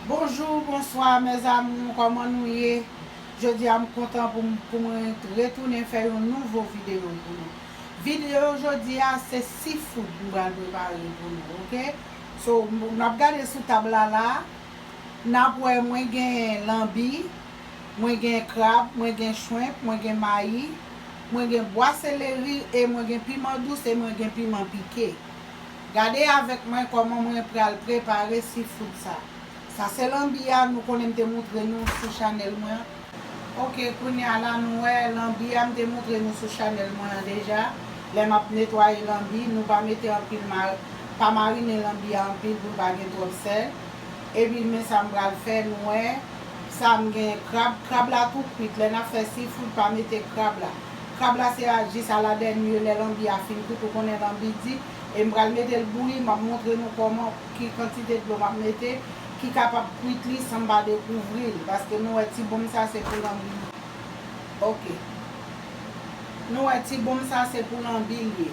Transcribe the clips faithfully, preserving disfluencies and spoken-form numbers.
Bonjou, bonswa, mes amours, kòman nou ye? Jodi a, m kontan pou m, pou mwen retounen fè yon nouvo videyo pou nou. Videyo jodi a, se seafood m pral prepare pou nou, oke? So, n ap gade sou tab la la, n ap wè mwen gen lanbi, mwen gen krab, mwen gen shrimp, mwen gen mayi, mwen gen bwa seleri, e mwen gen piman dous, e mwen gen piman pike. Gade avèk mwen kòman mwen pral prepare seafood sa. Sa se lanbi a, nou konnen m te moutre nou sou chanèl mwen an. Oke, kounye a la nou wè lanbi a, m te moutre nou sou chanèl mwen an deja. Lè m ap netwaye lanbi, nou pa mete anpil ma-, pa marinen lanbi a anpil pou l pa gen twòp sèl. Epi men sa m pral fè, nou wè, sa m gen krab, krab la tou kwit. Lè n ap fè seafood, pa mete krab la. Krab la se a jis aladènye, lè lanbi a fin kwit, ou konnen lanbi di, e m pral mete l bouyi, m ap moutre nou kòman, ki kantite dlo m ap mete, ki kapab kwit li san m pa dekouvri l, paske nou wè ti bonm sa se pou lanbi. Oke. Nou wè ti bonm sa se pou lanbi l ye.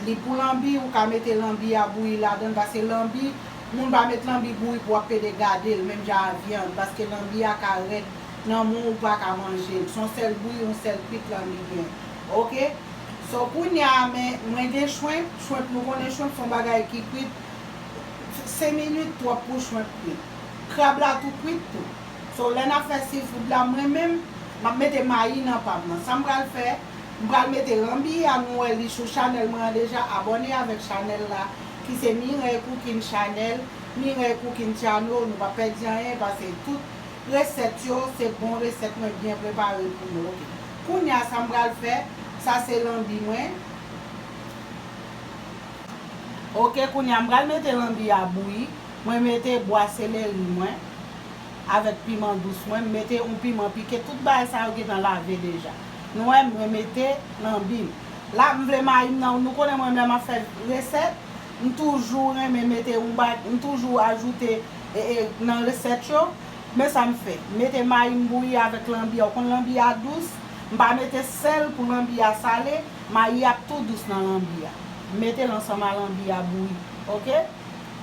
Li pou lanbi, ou ka mete lanbi a bouyi ladan l, paske lanbi, moun pa met lanbi bouyi pou w ap pede gade l, menm jan a vyann, paske lanbi a ka rèd nan men w, ou pa ka manje l. Se yon sèl bouyi, yon sèl kwit lanbi gen. Oke? So, kounye a, men, mwen gen shrimp, shrimp, nou konnen shrimp se yon bagay ki kwit, senk minit twòp pou shrimp kwit. Krab la tou kwit tou. So, lè n ap fè seafood la, mwen menm, m ap mete mayi nan pa m nan. Sa m pral fè, m pral mete lanbi a, nou wè li sou chanèl mwen an deja, abòne avèk chanèl la, ki se Mireille Cooking Channel, Mireille Cooking Channel, nou pa pèdi anyen, paske tout resèt yo, se bon resèt mwen byen prepare pou nou, oke. Kounye a, sa m pral fè, sa se lanbi mwen. Oke, kounye a, m pral mete lanbi a bouyi. Mwen mete bwa seleri mwen avèk piman dous mwen, m mete yon piman pike, tout bagay sa yo gentan lave deja. Nou wè, mwen mete lanbi m. La, m vle mayi m nan, nou konnen mwen menm ap fè resèt, m toujou renmen mete yon ba-, m toujou ajoute, e, e, nan resèt yo. Men sa m fè, m mete mayi m bouyi avèk lanbi a. Ou konn lanbi a dous, m pa mete sèl pou lanbi a sale, mayi ap tou dous nan lanbi a. M mete l ansanm a lanbi a bouyi, oke?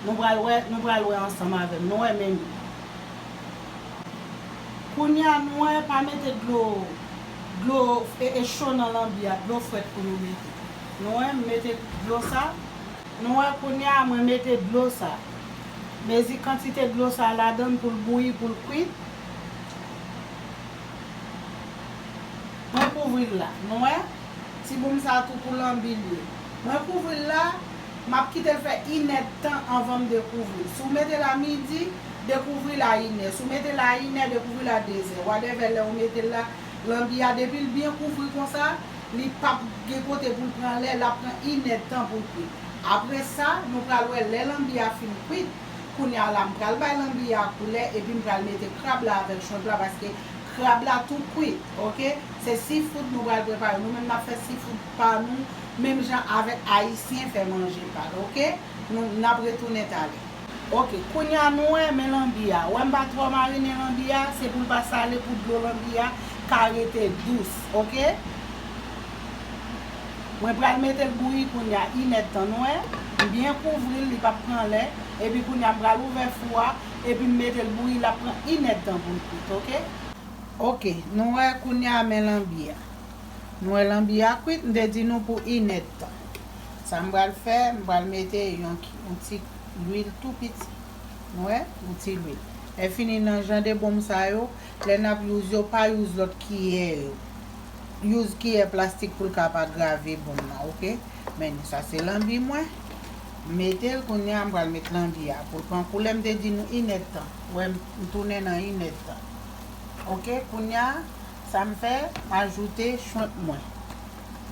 Nou pral wè, nou pral wè ansanm avè m. Nou wè menm. Kounye a, nou wè, pa mete dlo, dlo, e, e, cho nan lanbi a, dlo frèt pou nou mete. Nou wè, m mete dlo sa. Nou wè, kounye a, mwen mete dlo sa. Mezi kantite dlo sa ladan l pou l bouyi, pou l kwit. Mwen kouvri l la. Nou wè? Ti bonm sa tou pou lanbi l ye. Mwen kouvri l la, m ap kite l fè inèdtan anvan m dekouvri l. Si w mete l a midi, dekouvri l a inè. Si w mete l a inè, dekouvri l a dezè. Whatever lè w mete l la, lanbi a, depi l byen kouvri konsa, li p ap gen kote pou l pran lè, l ap pran inèdtan pou l kwit. Apre sa, nou pral wè lè lanbi a fin kwit. Kounye a la, m pral bay lanbi a koulè, epi m pral mete krab la avèk shrimp la, paske krab la tou kwit, oke? Se seafood nou pral prepare. Nou menm n ap fè seafood pa nou, menm jan avèk Ayisyen fè manje pa l, oke? Nou, n ap retounen talè. Oke, kounye a nou wè, men lanbi a. Wè m pa twò marinen lanbi a, se pou l pa sale, pou dlo lanbi a ka rete dous, oke? Mwen pral mete l bouyi kounye a, inèdtan, nou wè? M byen kouvri l, li p ap pran lè. Epi kounye a, m pral ouvè fou a, epi m mete l bouyi, l ap pran inèdtan pou l kwit, oke? Oke, nou wè kounye a men lanbi a. Nou wè lanbi a kwit, m te di nou pou inèdtan. Sa m pral fè, m pral mete yon, yon ti lwil tou piti. Nou wè, yon ti lwil. Lè fini nan jan de bonm sa yo, lè n ap use yo, pa use lòt kiyè yo. Use kiyè plastik pou l ka pa grave bonm nan, oke? Men sa se lanbi mwen. M mete l kounye a, m pral met lanbi a. Pou l pran koulè, m te di nou inèdtan. Wè, m, m tounen nan inèdtan. Oke, kounye a, sa m fè, m ajoute shrimp mwen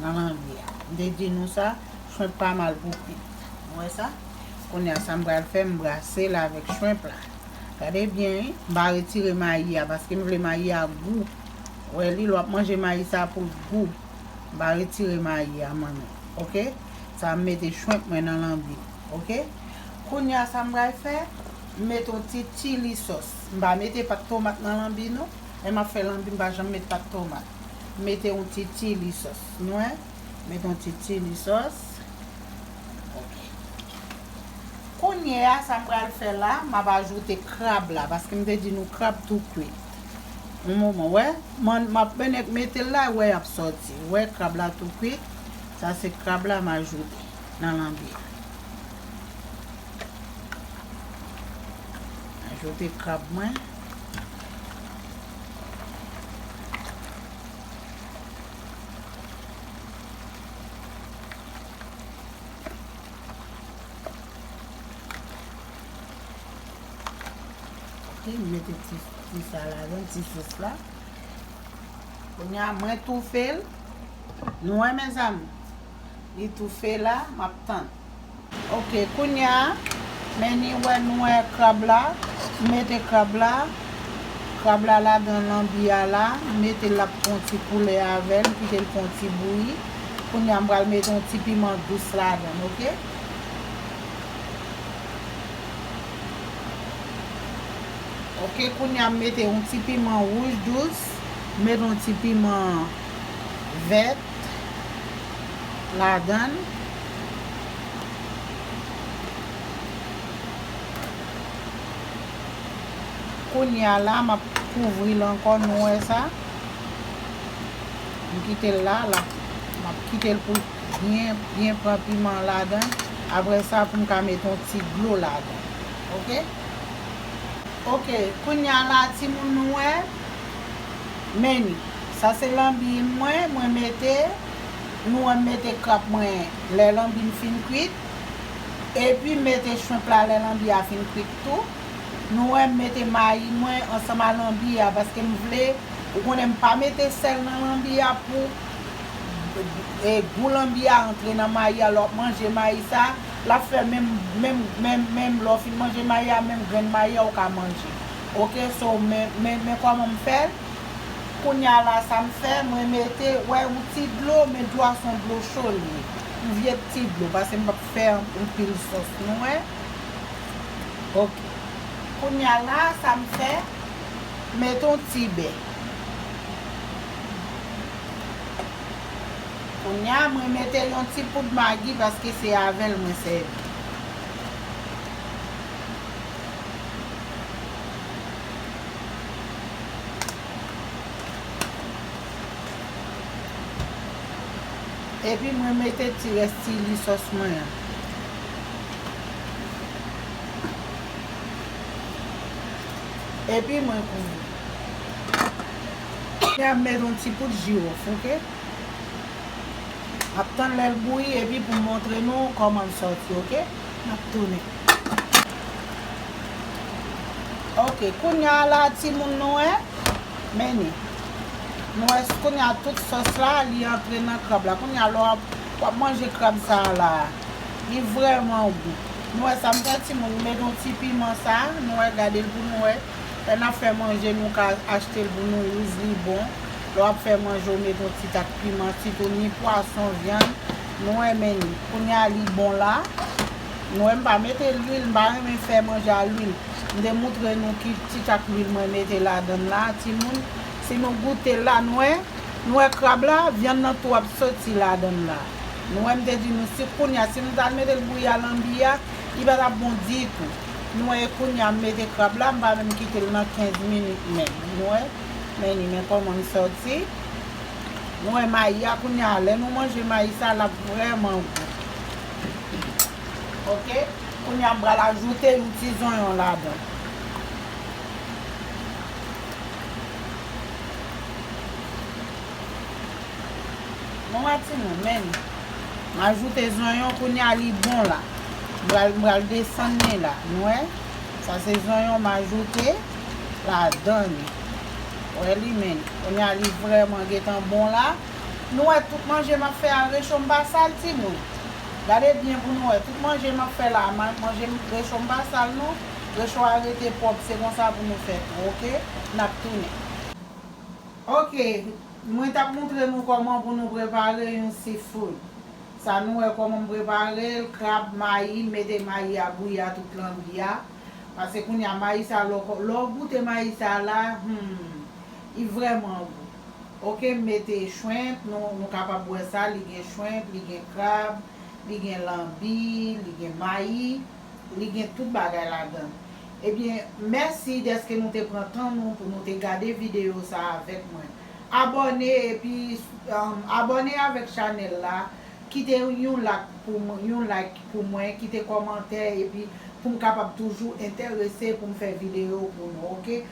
nan lanbi a. M te di nou sa, shrimp pa mal pou kwit. Ou wè sa? Kounye a, sa m pral fè, m brase l avèk shrimp la. Gade byen, wi. M pa retire mayi a, paske m vle mayi a gou. Ou wè li, lè w ap manje mayi sa pou l gou. M pa retire mayi a, mwen menm. Oke? Sa m mete shrimp mwen nan lanbi. Oke? Kounye a, sa m pral fè, m mete yon ti chili sòs. M pa mete pat tomat nan lanbi, non. Lè m ap fè lanbi, m pa janm met pat tomat. M mete yon ti chili sòs. Nou wè? Mete yon ti chili sòs. Oke. Kounye a, sa m pral fè la, m ap ajoute krab la, paske m te di nou krab tou kwit. Yon moman, wè, m ap mete l la, wè, y ap sòti. Wè, krab la tou kwit. Sa se krab la m ajoute nan lanbi a. Ajoute krab mwen. Ok, m mete ti, ti sa ladan, ti sos la. Kounye a, mwen toufe l. Nou wè, mezanmi? Li toufe la, m ap tann. Ok, kounye a, men ni wè nou wè krab la. M mete krab la. Krab la ladan lanbi a la. M mete l ap pran ti koulè avè l. M kite l pran ti bouyi. Kounye a, m pral mete yon ti piman dous ladan, ok? Ok, kounye a, m mete yon ti piman wouj dous. M mete yon ti piman vèt ladan l. Kounye a la, m ap kouvri l ankò, nou wè sa. M kite l la, la. M ap kite l pou byen, byen pran piman an ladan. Apre sa, pou m ka mete yon ti dlo ladan. Ok? Ok, kounye a la, timoun, nou wè. Men ni. Sa se lanbi mwen, mwen mete. Nou wè m mete krab mwen lè lanbi m fin kwit. Epi m mete shrimp la lè lanbi a fin kwit tou. Nou wè m mete mayi mwen ansanm a lanbi a paske m vle, ou konnen m pa mete sèl nan lanbi a pou, e, gou lanbi a antre nan mayi a. Lè w ap manje mayi sa, l ap fè menm, menm, menm, menm lè w fin manje mayi a, menm grenn mayi a ou ka manje. Ok, so, men, men, men kòman m fè l. Kounye a la, sa m fè, mwen mete, wè, yon ti dlo, men dlo a se yon dlo cho li ye. Yon vye ti dlo, paske m p ap fè anpil sòs, nou wè. Ok. Kounye a la, sa m fè, mete yon ti bè. Kounye a, mwen mete yon ti poud magi, paske se avè l mwen sèvi. Epi mwen mete ti rès chili sòs mwen an. Epi mwen kouvri. Kounye a m mete yon ti poud jiwòf, ok? M ap tann lè l bouyi epi pou m montre nou kòman l sòti, ok? M ap tounen. Ok, kounye a la, timoun, nou wè, men ni. Nou wè, kounye a tout sòs la, li antre nan krab la. Kounye a, lè w ap, w ap manje krab sa a la, li vrèman gou. Nou wè sa m fè, timoun, m mete yon ti piman sa, nou wè, gade l pou nou wè. Lè n ap fè manje, nou ka achte l pou nou use, li bon. Lè w ap fè manje, w mete yon ti tak piman, sitou ni pwason, vyann. Nou wè, men ni. Kounye a, li bon la. Nou wè, m pa mete lwil, m pa renmen fè manje a lwil. M te moutre nou ki ti tak lwil mwen mete ladan l la, timoun. Si nou goute l la, nou wè, nou wè krab la, vyann nan tou ap soti ladan l la. Nou wè, m te di nou, si kounye a, si nou t al mete l bouyi a lanbi a, li pa t ap bon ditou. Nou wè, kounye a, m mete krab la, m pa menm kite l nan kenz minit menm. Nou wè, men ni, men kòman l sòti. Nou wè mayi a, kounye a, lè nou manje mayi sa, l ap vrèman gou. Ok? Kounye a, m pral ajoute yon ti zonyon ladan. Nou wè, timoun, men ni. M ajoute zonyon, kounye a, li bon la. M pral, m pral desann li la. Nou wè? Sa se zonyon m ajoute ladan li. Wè li, men ni. Kounye a, li vrèman gentan bon la. Nou wè, tout manje m ap fè a, recho m pa sal, timoun. Gade byen pou nou wè. Tout manje m ap fè la, ma-, manje m, recho m pa sal, non. Recho a rete pwòp, se konsa pou nou fè tou, ok? N ap tounen. Ok, mwen t ap montre nou kòman pou nou prepare yon seafood. Sa nou wè kòman m prepare l, krab, mayi, m mete mayi a bouyi a tout lanbi a. Paske kounye a mayi sa, lè w, lè w goute mayi sa la, hmm, li vrèman gou. Ok, m mete shrimp, nou, nou kapab wè sa, li gen shrimp, li gen krab, li gen lanbi, li gen mayi. Li gen tout bagay ladan. Ebyen, mèsi dèske nou te pran tan nou pou nou te gade videyo sa avèk mwen. Abòne epi um, abòne avèk chanèl la. Kite yon like pou mwen, yon like pou mwen, kite kòmantè epi pou m kapab toujou enterese pou m fè videyo pou nou, oke?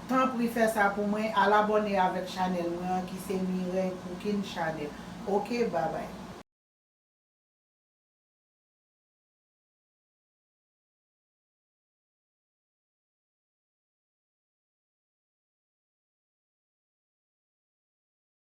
Tanpri fè sa pou mwen, al abòne avèk chanèl mwen an ki se Mireille Cooking Channel. Oke, babay.